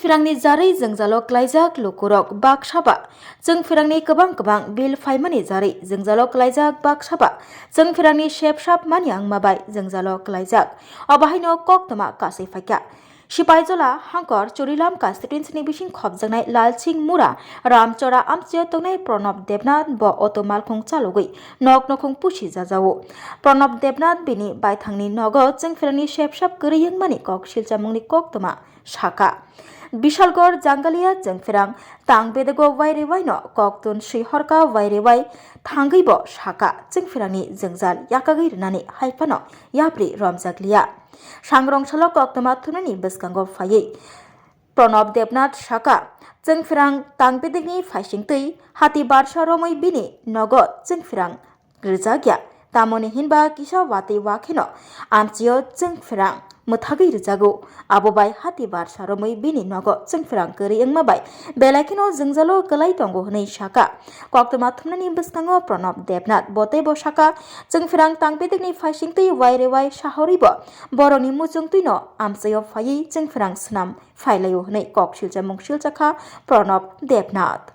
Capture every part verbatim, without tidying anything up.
Chwngphirangni jarwi jwngjalo klaijak lukurok baksa ba chwngphirangni kwbang kwbang bill phaimani jarwi jwngjalo klaijak baksa ba chwngphirangni sepsap mani wngma bai jwngjalo klaijak. Obo haino koktwma kasui phaikha. Sipaijola Hangkor Churilam constituency ni bising khopjaknai Lalsing Mura Ramchora amchio tongnai Pranab Debnath bo auto malkhung chalogwi nok nokhung pusi jajao. Pranab Debnath bini baithangni nogo chwngphirangni sepsap kwrwi wngmani kok silchamungni koktwma saka. Bishalgor Jangalia chwngphirang tang bedego wairewai no koktun swi horka wairewai thangwi bo saka chwngphirangni jwngjal yakagwi rwnani haiphano yapri romjakliya. Sangrong salo koktwma thumnani bwskango phaiwi Pranab Debnath saka, chwngphirang tang bedegni phaisingtwi hati barsa romwi bini nogo chwngphirang rwjakya. Tamoni hinba kisa watwi wakheno amchio chwngphirang mwthagwi rwjago. Abo bai hati barsa romwi bini nogo chwngphirang kwrwi wngma bai belai kheno jwngjalo kwlai tongo hwnwi saka. Koktwma thumnani bwskango Pranab Debnath bo teibo saka, chwngphirang tang bedegni phaisingtwi wairewai sahoribo borokni muchungtwino amchaio phaiwi chwngphirang swnam phailaio hwnwi kok silchamung silchakha Pranab Debnath.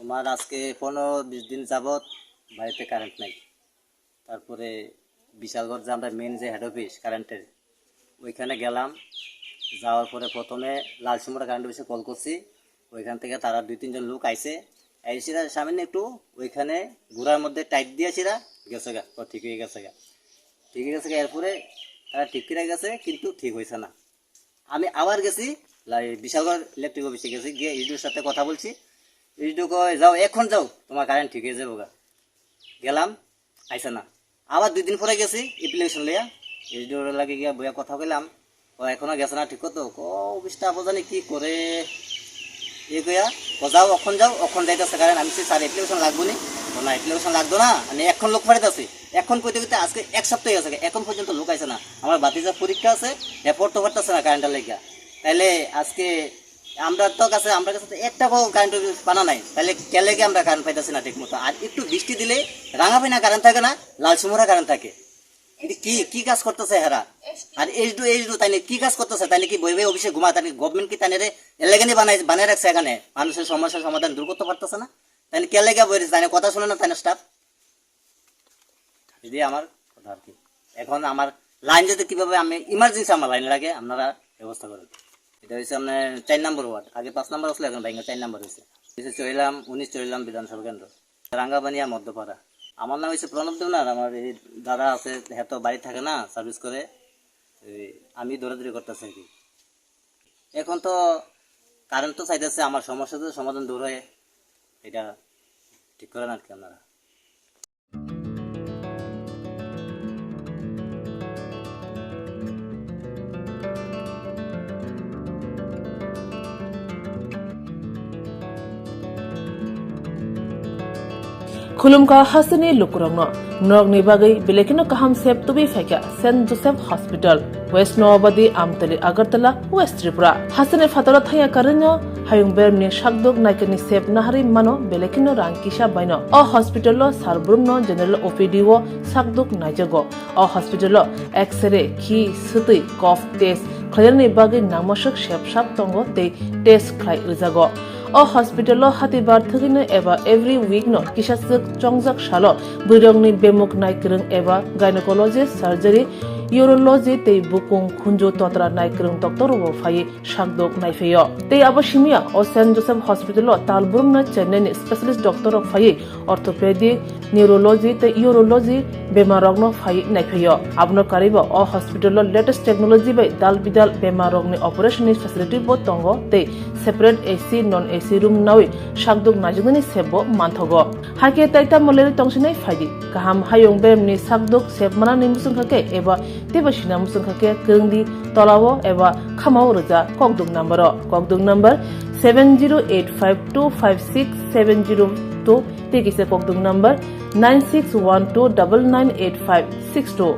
তোমার আজকে পনেরো বিশ দিন যাবত বাড়িতে কারেন্ট নাই। তারপরে বিশালগড় যে আমরা মেইন যে হেড অফিস কারেন্টের, ওইখানে গেলাম। যাওয়ার পরে প্রথমে লালসিমরা কারেন্ট অফিসে কল করছি। ওইখান থেকে তারা দুই তিনজন লোক আইছে। এসে সামান্য একটু ওইখানে ঘোড়ার মধ্যে টাইট দিয়েছিরা, গেছে গা, ও ঠিক হয়ে গেছে গা। ঠিক হয়ে গেছে গা, এরপরে তারা ঠিক করে গেছে, কিন্তু ঠিক হয়েছে না। আমি আবার গেছি, লাই-, বিশালগড় ইলেকট্রিক অফিসে গেছি, গিয়ে ইডিওর সাথে কথা বলছি। ইডিও কয়, "যাও, এখন যাও, তোমার কারেন্ট ঠিক হয়ে যাবো গা।" গেলাম, আইসে না। আবার দুই দিন পরে গেছি অ্যাপ্লিকেশন লইয়া, ইডিওর লাগে গিয়া বইয়া কথা কইলাম, "ও এখনো গেছে না ঠিক মতো?" "ও অফিসটা আবার জানি কি করে।" এ কইয়া, "ও যাও, অখন যাও, অখন যাইতেছে কারেন্ট।" আমি বলছি, "স্যার, অ্যাপ্লিকেশন লাগবো নি?" "ও না, অ্যাপ্লিকেশন লাগতো না, আমি এখন লোক পাঠাইতেছি।" এখন কইতে কইতে আজকে এক সপ্তাহ হয়ে গেছে, এখন পর্যন্ত লোক আইছে না। আমার ভাতিজা পরীক্ষা আছে, এ পড়তে পারতেছে না কারেন্টের লেগে। তাইলে আজকে আমরা তো কাছে, আমরা কাছে তো এক টাকাও কারেন্ট পানা নাই, তাহলে কেন লেগে আমরা কারেন্ট পাইতেছি না ঠিক মতো? আর একটু বৃষ্টি দিলে রাঙাফিনা কারেন্ট থাকে না, লালসুমরা কারেন্ট থাকে। এটা কি, কি কাজ করতেছে হেরা? আর এইচডিও, এইচডিও তাই কি কাজ করতেছে? তাই কি বই বই অফিসে ঘুমা? তাই গভর্নমেন্ট কি তাই রে এলাকানি বানাই, বানাই রাখছে এখানে? মানুষের সমস্যার সমাধান দূর করতে পারতেছে না? তাই কে লেগে বই তাই কথা শুনে না তাই স্টাফ? যদি আমার কথা আর কি। এখন আমার লাইন যদি কিভাবে আমি ইমার্জেন্সি আমার লাইন লাগে, আপনারা ব্যবস্থা করেন। এটা হচ্ছে আপনার চার নম্বর ওয়ার্ড, আগে পাঁচ নম্বর আসলে এখন ভেঙে চার নম্বর হয়েছে। কিছু চইলাম, উনিশ চইলাম বিধানসভা কেন্দ্র, রাঙ্গাবানিয়া মধ্যপাড়া। আমার নাম হচ্ছে প্রণব দেবনাথ, আমার এই দাদা আছে, হ্যাঁ তো বাড়ি থাকে না, সার্ভিস করে, এই আমি দৌড়াদৌড়ি করতেছি আর কি। এখন তো কারেন্ট তো চাইতেছে, আমার সমস্যা তো সমাধান দূর হয়ে এটা ঠিক করেন আর কি আপনারা। Khulumkha hasteni lukurokno, norokni bagwi belai kheno kaham sep tubui phaikha Saint Joseph Hospital, West Noabadi, Amtali, Agartala, West Tripura. Hasteni phataro thangya karwino hayung beremni sakduk naikani sep naharwi mano belai kheno rang kisa baino. O hospital-o sar brumno general O P D-o sakduk naijago. O hospital-o X-ray, khi, swtwi, cough test khlainani bagwi nangmaswk sepsap tongo tei test khlai rwjago. O hospital-o hatibar thwgwino eba every week-no kisaswk chongjak salo bwrwirokni bemuk naikwrwng eba gynecologist, surgery, urology tei bukung khunju totra naikwrwng doctor-rokbo phaiwi sakdok naiphaio. Tei abo simiya o Saint Joseph Hospital-o talbrumno Chennai-ni specialist doctor-rok phaiwi orthopedic, neurology tei urology bemarrokno phaiwi naiphaio. Abono karwibo o hospital-o latest technology bai dal bidal bemarrokni operation-ni facility-bo tongo tei separate A C, non A C room nawi sakdok naijaknani sepbo manthogo. Hakhe tai tamo lerwi tongsinai phaidi. Kaham hayung beremni sakdok sep manani muchungkha khe eba teibo sina muchungkha khe kwrwngdi tolao eba khamao rwja kokduk number-o. Kokduk number seven zero eight five two five six seven zero two tei kisa kokduk number nine six one two double nine eight five six two.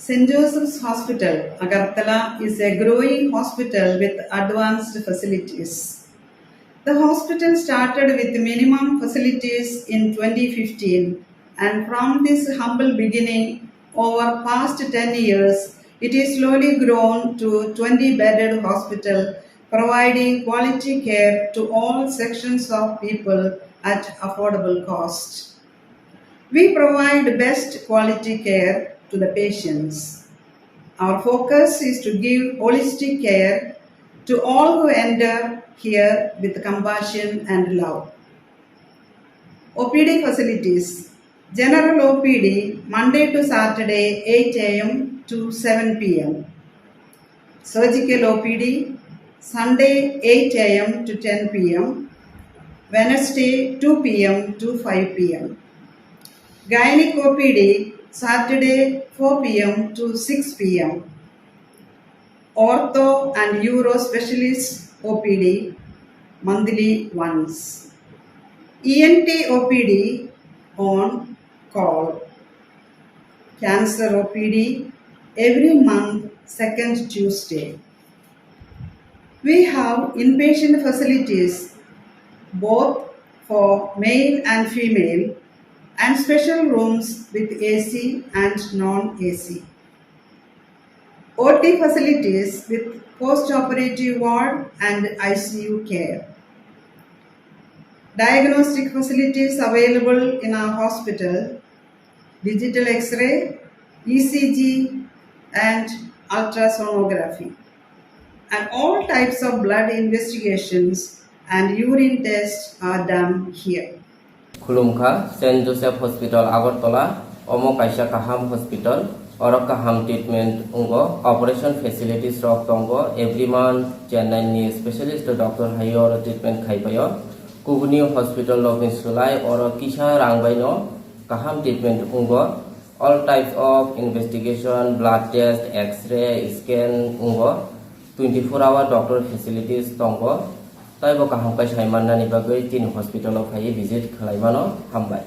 Saint Joseph's Hospital, Agartala is a growing hospital with advanced facilities. The hospital started with minimum facilities in twenty fifteen, and from this humble beginning, over past ten years, it is slowly grown to twenty bedded hospital, providing quality care to all sections of people at affordable cost. We provide best quality care to the patients. Our focus is to give holistic care to all who enter here with compassion and love. O P D facilities. General O P D, Monday to Saturday, eight a m to seven p m. Surgical O P D, Sunday, eight a m to ten p m, Wednesday, two p m to five p m. Gynec O P D, Saturday, four p m to six p m. Ortho and Uro Specialist O P D, monthly once. E N T O P D on call. Cancer O P D every month, second Tuesday. We have inpatient facilities both for male and female, and special rooms with A C and non-A C. O T facilities with post-operative ward and I C U care. Diagnostic facilities available in our hospital: digital X-ray, E C G, and ultrasonography. And all types of blood investigations and urine tests are done here. Khulumkha, Saint Joseph Hospital, Agartala. Omo kaisa kaham hospital. Oro kaham treatment wngo. Operation facilities rok tongo. Every month Chennai ni specialist doctor hai oro treatment khai paio. Kubuni hospital rok ni sulai oro kisa rang bai no kaham treatment wngo. All types of investigation, blood test, X-ray, scan wngo. Twenty four hour doctor facilities tongo. Taibo kaham khe sai mannani bagwi chini hospital o phaiwi visit khlai mano. Hambai.